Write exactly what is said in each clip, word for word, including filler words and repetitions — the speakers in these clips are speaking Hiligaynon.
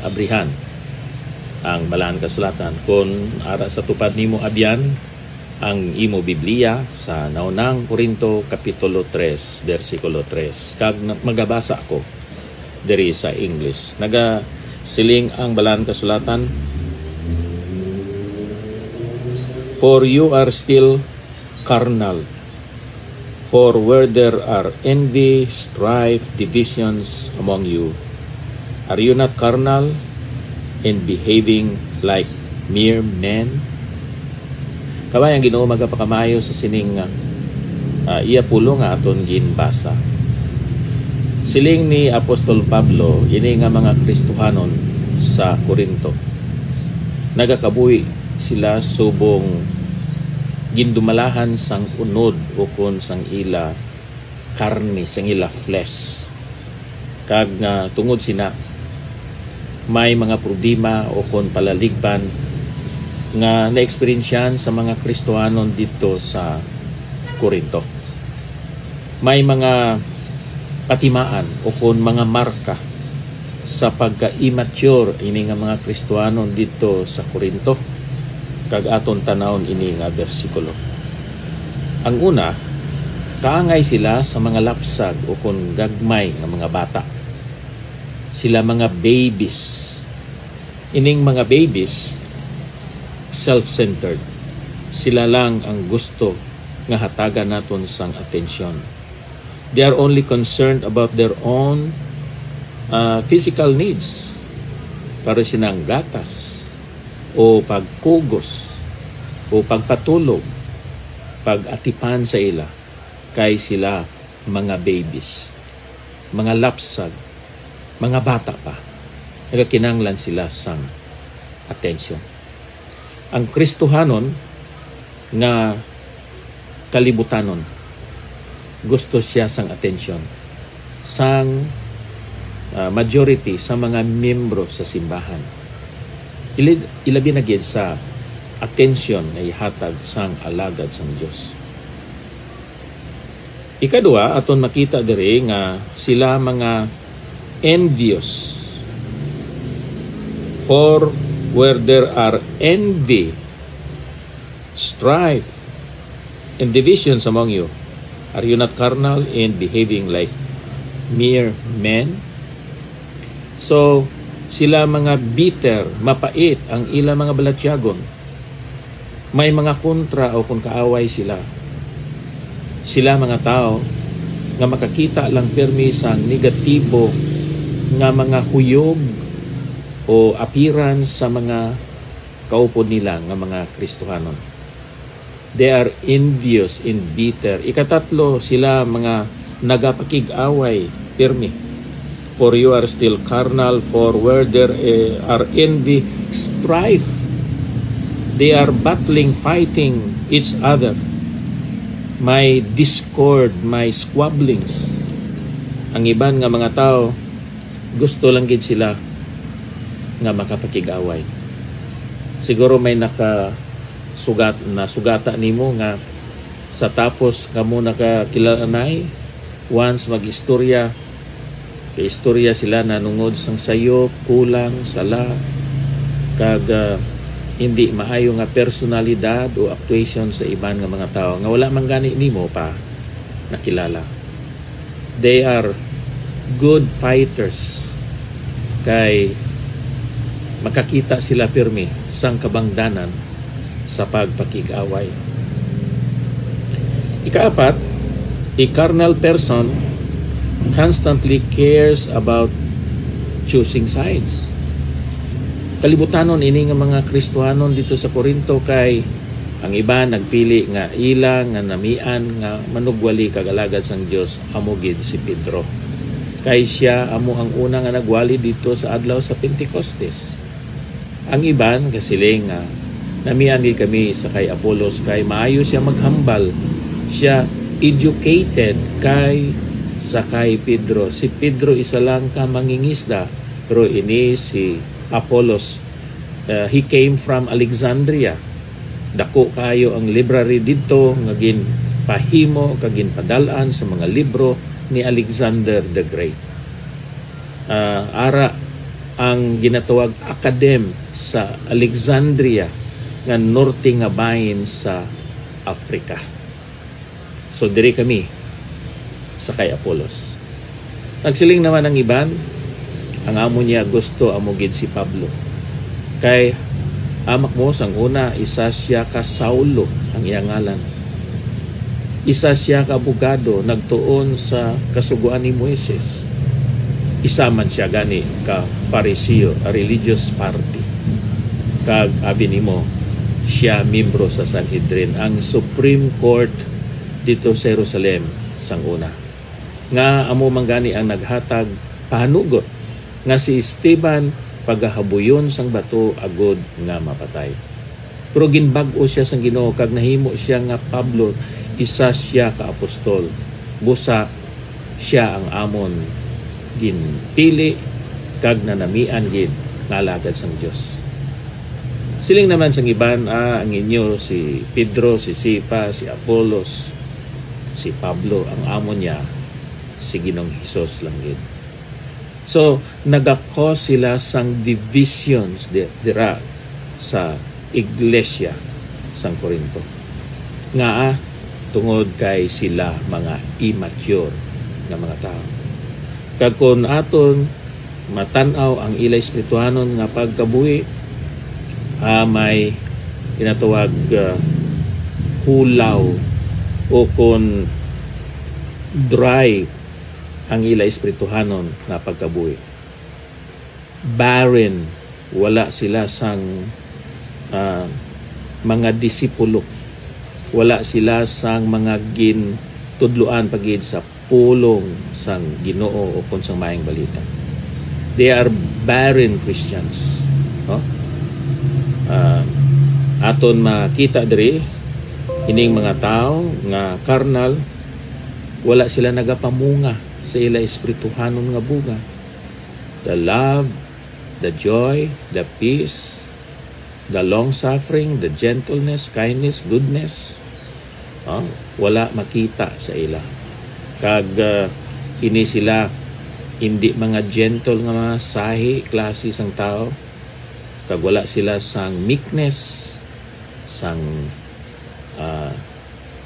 abrihan ang Balaan Kasulatan. Kon ara sa tupad nimo abyan ang imo Biblia sa Naunang Corinto Kapitulo tres, bersikulo tres, kag na-, magabasa ako diri sa English. Nagasiling ang Balaan Kasulatan, "For you are still carnal. For where there are envy, strife, divisions among you, are you not carnal and behaving like mere men?" Kabay ang Ginoo magapakamayo sa sining, ah, iya pulong nga aton ginbasa. Siling ni Apostol Pablo ini nga mga Kristohanon sa Corinto, nagakabuhi sila subong gindumalahan sang unod ukon sang ila karne, sang ila flesh. Kag nga tungod sina, may mga problema ukon palaligban nga naeksperyensyahan sa mga Kristohanon didto sa Corinto. May mga patimaan ukon mga marka sa pagka-immature ini nga mga Kristohanon didto sa Corinto, kag aton tan-awon ini nga bersikulo. Ang una, kaangay sila sa mga lapsag ukon gagmay nga mga bata. Sila mga babies. Ining mga babies, self-centered. Sila lang ang gusto nga hatagan naton sang atensyon. They are only concerned about their own, ah, physical needs. Para sinang gatas, o pagkugos, o pagpatulog, pag-atipan sa ila, kay sila mga babies, mga lapsag, mga bata pa. Nagakinahanglan sila sang atensyon. Ang Kristohanon nga kalibutanon, gusto siya sang atensyon sang, ah, majority sa mga miyembro sa simbahan. Ili-, ilabi na gid sa atensyon nga ihatag sang alagad sang Dios. Ikadua, aton makita diri nga sila mga envious. "For where there are envy, strife, and divisions among you, are you not carnal and behaving like mere men?" So, sila mga bitter, mapait ang ila mga balatyagon. May mga kontra o kon kaaway sila. Sila mga tawo nga makakita lang pirmi sang negatibo nga mga huyog o appearance sa mga kaupod nila nga mga Kristohanon. They are envious and bitter. Ikatatlo, sila mga nagapakig-away pirmi. "For you are still carnal, for where there, eh, are envy, strife, they are battling, fighting each other." May discord, may squabblings. Ang iban nga mga tawo, gusto lang gid sila nga makapakig-away. Siguro may nakasugat, nasugata nimo nga sa tapos kamo nakakilalanay, once mag-istorya, kay istorya sila nanungod sang sayop, kulang, sala, kag, ah, hindi maayo nga personalidad o actuation sa iban nga mga tawo nga wala man gani nimo pa nakilala. They are good fighters, kay makakita sila pirmi sang kabangdanan sa pagpakig-away. Ikaapat, a carnal person constantly cares about choosing sides. Kalibutanon ini nga mga Kristohanon didto sa Corinto, kay ang iban nagpili nga ila nga namian nga manugwali kag alagad sang Dios amo gid si Pedro, kay sia amo ang una nga nagwali didto sa adlaw sa Pentecostes. Ang iban gasiling nga, "Namian gid kami sa kay Apolos kay maayo sia maghambal, sia educated kay sa kay Pedro. Si Pedro isa lang ka mangingisda, pero ini si Apolos, uh, he came from Alexandria. Dako kaayo ang library didto nga ginpahimo kag ginpadal-an sa mga libro ni Alexander the Great." Ah, ara, ang ginatawag Academe sa Alexandria nga norte nga bahin sa Africa. So, diri kami sa kay Apolos. Nagsiling naman ang iban, "Ang amo niya gusto amo gid si Pablo. Kay, amak mo, sang una, isa siya ka Saulo ang iya ngalan. Isa siya ka abogado nagtuon sa Kasugoan ni Moises. Isa man siya gani ka Fariseo, a religious party. Kag abi nimo, siya miyembro sa Sanhedrin, ang Supreme Court dito sa Jerusalem sang una. Nga amo man gani ang naghatag pahanugot nga si Esteban pagahabuyon sang bato agod nga mapatay." Pero ginbag-o sia sang Ginoo, kag nahimo sia nga Pablo, isa sia ka apostol. Busa sia ang amon ginpili kag nanamian gid nga alagad sang Dios. Siling naman sang iban, "Ah, ang inyo si Pedro, si Cephas, si Apolos, si Pablo, ang amo niya si Ginoong Hesus lang gid." So, nagakos sila sang divisions di-, dira sa iglesia sang Corinto. Ngaa? Tungod kay sila mga immature nga mga tawo. Kag kon aton matan-aw ang ila espirituhanon nga pagkabuhi, ah, may ginatawag, ah, hulaw o kon dry ang ila espirituhanon nga pagkabuhi. Barren, wala sila sang, ah, mga disipulo. Wala sila sang mga gintudloan pa gid sa pulong sang Ginoo o kon sang Maayong Balita. They are barren Christians, no? Ah, aton makita diri, ining mga tawo nga karnal, wala sila nagapamunga sa ila espirituhanon nga bunga. The love, the joy, the peace, the long-suffering, the gentleness, kindness, goodness, ah, wala makita sa ila. Kag, ah, ini sila indi mga gentle nga mga sahi klase sang tawo, kag wala sila sang meekness, sang, ah,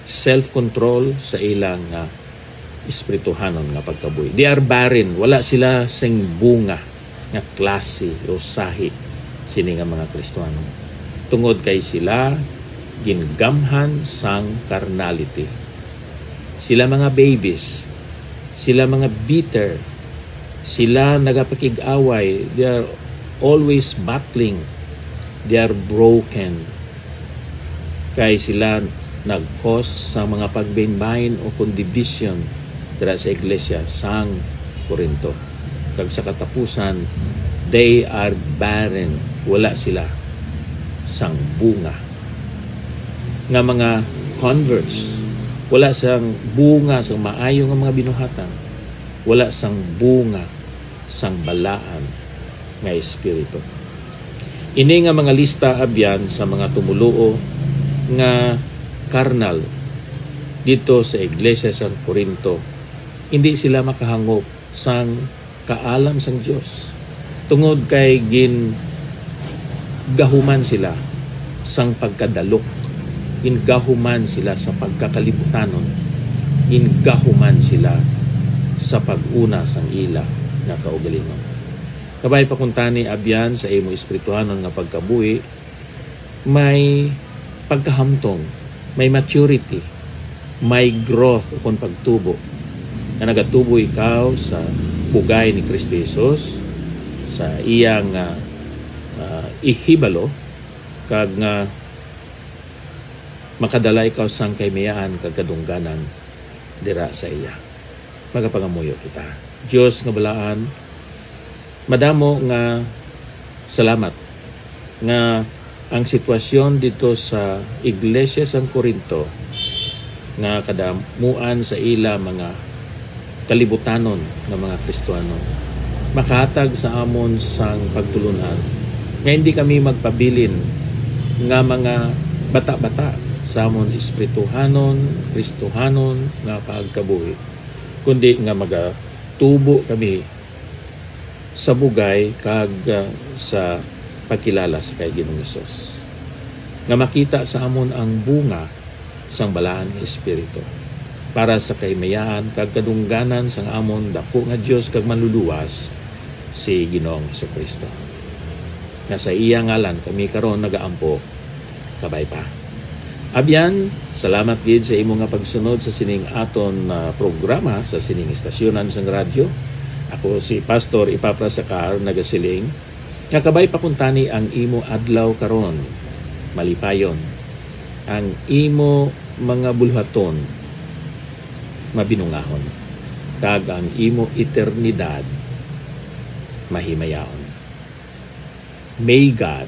self-control sa ilang, ah, espirituhanon nga pagkabuhi. They are barren, wala sila sing bunga nga klase o sahi sini nga mga Kristiyanon, tungod kay sila gingamhan sang carnality. Sila mga babies, sila mga bitter, sila nagapakig-away, they are always battling, they are broken. Kay sila nag-cause sa mga pagbainbain o kon division dira sa iglesia sang Corinto. Kag sa katapusan, they are barren. Wala sila sang bunga nga mga converts. Wala sang bunga sang maayo nga mga binuhatan. Wala sang bunga sang balaan nga espiritu. Ini nga mga lista abyan sa mga tumoluo nga karnal didto sa iglesia sa Corinto, hindi sila makahangop sang kaalam sang Dios, tungod kay gingahuman sila sang pagkadalok, gingahuman sila sa pagkakalibutanon, gingahuman sila sa pag-una sang ila nga kaugalingon. Kabay pa kuntani, abyan sa imo espirituhanon nga pagkabuhi, may pagkahamtong, may maturity, may growth ukon pagtubo nga nagatubo ikaw sa bugay ni Kristo Jesus, sa iya nga, ah, ihibalo, kag nga makadala ikaw sang kahimiyaan kag kadungganan dira sa iya. Magapangamuyo kita. Dios nga balaan, madamo nga salamat nga ang sitwasyon didto sa iglesia sang Corinto nga kadamuan sa ila mga kalibutanon nga mga Kristiyanon makahatag sa amon sang pagtulun-an nga hindi kami magpabilin nga mga bata-bata sa amon espirituhanon, Kristohanon nga pagkabuhi, kundi nga magatubo kami sa bugay kag, ah, sa pagkilala sa kay Ginoong Hesus, nga makita sa amon ang bunga sang Balaan nga Espiritu, para sa kahimayaan kag kadungganan sang amon daku nga Dios kag Manluluwas, si Ginoong Jesu-Cristo, nga sa iya ngalan kami karon nagaampo. Kabay pa. Abyan, salamat gid sa imo nga pagsunod sa sining aton, ah, programa sa sining estasyonan sang radyo. Ako si Pastor Epafras Sacar, nagasiling nga kabay pa kuntani ang imo adlaw karon, malipayon, ang imo mga buluhaton mabinungahon, kag ang imo eternidad mahimayaon. May God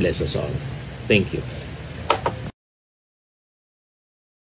bless us all. Thank you.